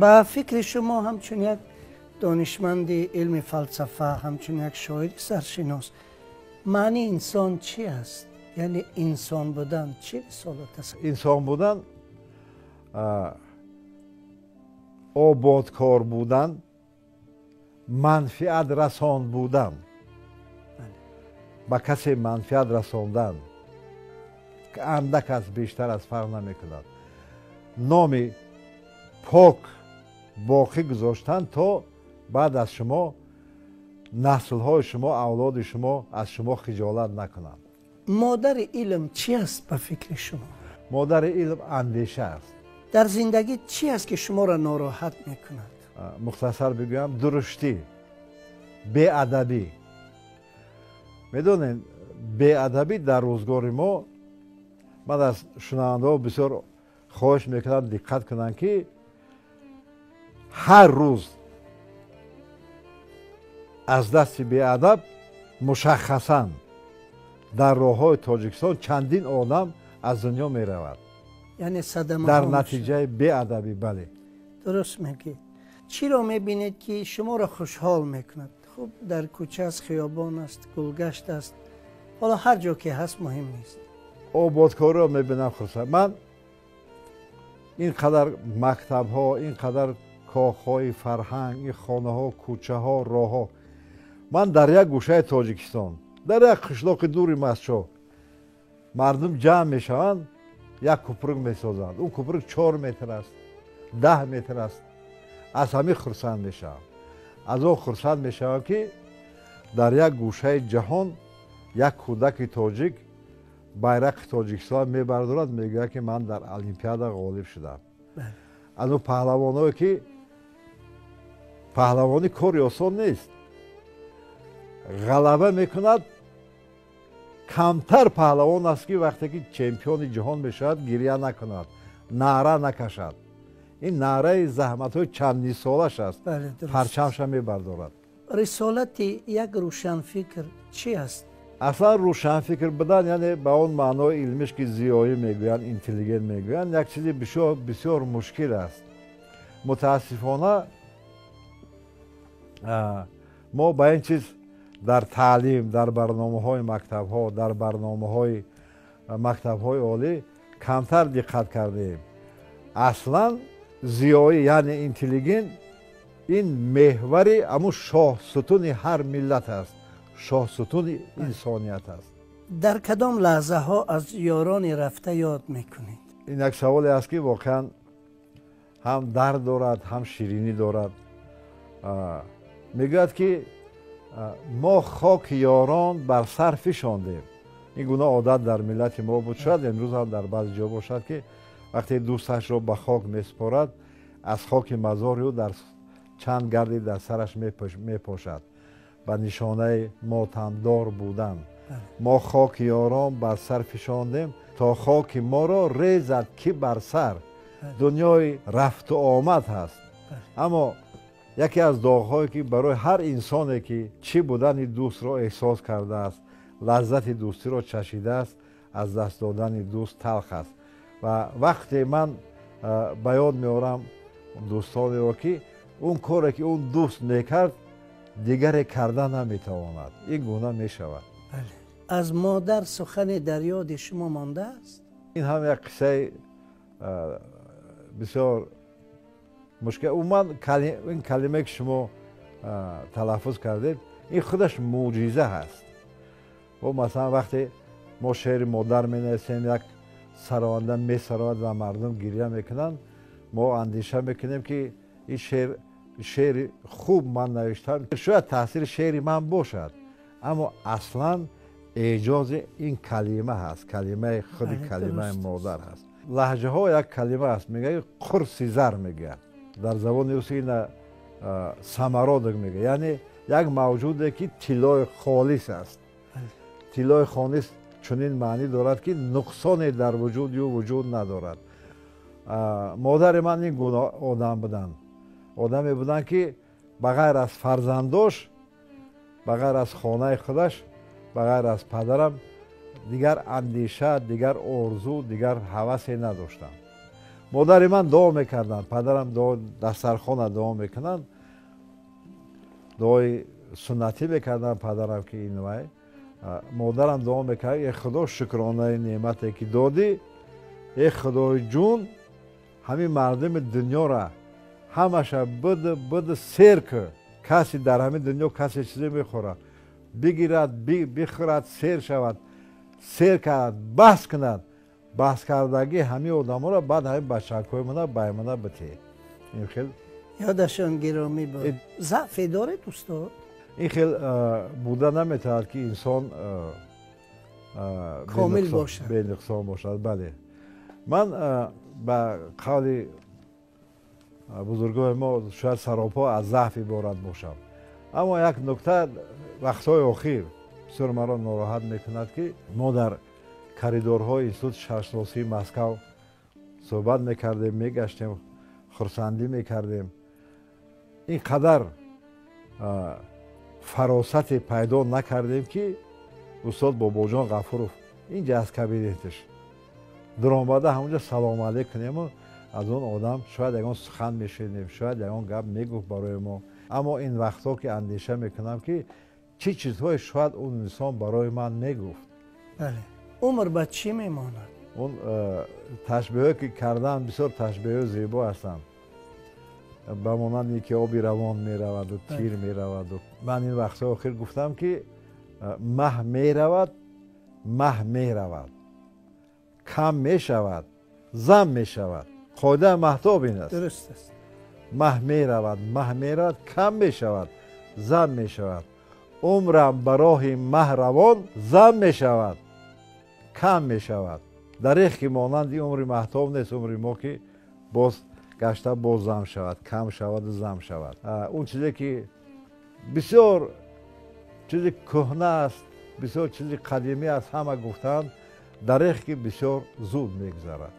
Ба фикри шумо, ҳамчун як донишманди илми фалсафа, ҳамчун як шоири саршинос, маънии инсон чӣ аст? Яъне инсон будан чӣ рисолат аст? Инсон будан ободкор будан, манфиат расон будан, ба касе манфиат расондан, андак аст, бештар аз, фарқ намекунад, номи пок боқӣ гузоштан, то баъд аз шумо наслҳои шумо, авлоди шумо аз шумо хиҷолат накунанд. Модари илм чӣ аст ба фикри шумо? Модари илм андеша аст. Дар зиндагӣ чӣ аст, ки шуморо нороҳат мекунад? Мухтасар бигӯям: дуруштӣ, беадабӣ. Медонед, беадабӣ дар рӯзгори мо, ман аз шунавандаҳо бисёр хоҳиш мекунам, диққат кунанд, ки ҳар рӯз аз дасти беадаб мушаххасан дар роҳҳои Тоҷикистон чандин одам аз дунё меравад. Яъне садамаҳо. Дар натиҷаи беадабӣ, бале. Дуруст мегӯед. Чиро мебинед, ки шуморо хушҳол мекунад? Хуб, дар кӯча аст, хиёбон аст, гулгашт аст, ҳоло ҳар ҷо ки ҳаст, муҳим нест. Ободкориро мебинам, хурсанд. Ман ин қадар мактабҳо, ин қадар кохҳои фарҳанг, ин хонаҳо, кӯчаҳо, роҳҳо, ман дар як гӯшаи Тоҷикистон, дар як қишлоқи дури Мастчоҳ мардум ҷамъ мешаванд, як купрук месозанд, он купрук 4 метр аст, 10 метр аст, аз ҳамин хурсанд мешавам. Аз он хурсанд мешавам, ки дар як гӯшаи ҷаҳон як кӯдаки тоҷик байрақи Тоҷикистон мебардорад, мегӯяд, ки ман дар олимпиада ғолиб шудам. Аз он паҳлавоное, ки паҳлавонӣ кори осон нест, ғалаба мекунад. Камтар паҳлавон аст, ки вақте ки чемпиони ҷаҳон мешавад, гиря накунад, наъра накашад. Ин наъраи заҳматҳои чандинсолаш аст, парчамша мебардорад. Рисолати як рӯшанфикр чӣ аст? Аслан рӯшанфикр будан, яъне ба он маънои илмиш, ки зиёӣ мегӯянд, интеллигент мегӯянд, як чизи бисёр мушкил аст. Мутаассифона, мо ба ин чиз дар таълим, дар барномаҳои мактабҳо, дар барномаҳои мактабҳои олӣ камтар диққат кардаем. Аслан зиёӣ, яъне интеллигент, ин меҳвари ҳамун шоҳсутуни ҳар миллат аст, шоҳсутуни инсоният аст. Дар кадом лаҳзаҳо аз ёрони рафта ёд мекунед? Ин як саволе аст, ки воқеан ҳам дард дорад, ҳам ширинӣ дорад. Мегӯяд, ки мо хоки ёрон бар сар фишондем. Ин гуна одат дар миллати мо буд, шояд имрӯз ҳам дар баъзе ҷо бошад, ки вақте дӯсташро ба хок месупорад, аз хоки мазори ӯ дар чанд гарди дар сараш мепошад ба нишонаи мотамдор будан. Мо хоки ёрон бар сар фишондем, то хоки моро резад ки бар сар. Дунёи рафту омад ҳаст, аммо яке аз доғҳое, ки барои ҳар инсоне, ки чӣ будани дӯстро эҳсос кардааст, лаззати дӯстиро чашидааст, аз даст додани дӯст талх аст. Ва вақте ман ба ёд меорам дӯстонеро, ки он коре, ки он дӯст мекард, дигаре карда наметавонад, ин гуна мешавад. Аз модар сухане дар ёди шумо мондааст? Ин ҳам як қиссаи бисёр мушкил. Умуман, ин калимае, ки шумо талаффуз кардед, ин худаш мӯъҷиза ҳаст. О, масалан, вақте мо шеъри модар менависем, як сарованда месаровад ва мардум гиря мекунанд, мо андеша мекунем, ки ин шеър шеъри хуб ман навиштам, шояд таъсири шеъри ман бошад, аммо аслан эъҷози ин калима ҳаст, калимаи худи калимаи модар ҳаст. Лаҳҷаҳо як калима аст, мегӯяд, қурси зар мегӯяд, дар забони русӣ ина самородок мегӯяд, яъне як мавҷуде, ки тиллои холис аст. Тиллои холис чунин маънӣ дорад, ки нуқсоне дар вуҷуди ӯ вуҷуд надорад. Модари ман ин гуна одам буданд, одаме буданд, ки ба ғайр аз фарзандош, ба ғайр аз хонаи худаш, ба ғайр аз падарам дигар андеша, дигар орзу, дигар ҳавасе надоштам. Модари ман дуо мекарданд, падарам дастархона дуо мекунанд, дуои суннатӣ мекарданд падарам ки ин вай. Модарам дуо мекард: э худо, шукронаи неъмате ки додӣ, э худои ҷун, ҳамин мардуми дунёра ҳамаша биду биду сер кӯ. Касе дар ҳамин дунё касе чизе мехӯрад, бигирад, бихӯрад, сер шавад, сер кард, баҳс кунад, баҳс кардагӣ ҳамин одаморо баъд ҳамин бачакҳои мана баймана битед. Ин хел ёдашон гиромӣ буд. Заъфе доред, устод? Ин хел буда наметавонад ки инсон комил бошад, бенуқсон бошад. Бале, ман ба қавли бузургони мо шояд саропо аз заъф иборат бошам, аммо як нукта вақтҳои охир бисёр маро нороҳат мекунад, ки мо дар коридорҳои институти шаҳршиносии Москав суҳбат мекардем, мегаштем, хурсандӣ мекардем. Ин қадар фаросате пайдо накардем, ки устод Бобоҷон Ғафуров инҷа аз кабинеташ дуромада ҳамонҷо салом алейк кунему аз он одам шояд ягон сухан мешунидем, шояд ягон гап мегуфт барои мо. Аммо ин вақтҳо ки андеша мекунам, ки чӣ чизҳое шояд он инсон барои ман мегуфт. Бале, умр ба чӣ мемонад? Он ташбеҳое ки кардан бисёр ташбеҳҳои зебо ҳастанд, ба монанди ки оби равон мераваду тир мераваду. Ман ин вақтҳои охир гуфтам, ки маҳ меравад, маҳ меравад, кам мешавад, зам мешавад. Қоидаи маҳтоб ин аст. Дуруст аст. Маҳ меравад, маҳ меравад, кам мешавад, зам мешавад. Умрам ба роҳи маҳ равон, зам мешавад, кам мешавад. Дарех ки монанди умри маҳтоб нест умри мо, ки боз гашта боз зам шавад, кам шаваду зам шавад. Он чизе ки бисёр чизи кӯҳна аст, бисёр чизи қадимӣ аст, ҳама гуфтаанд, дарех ки бисёр зуд мегузарад.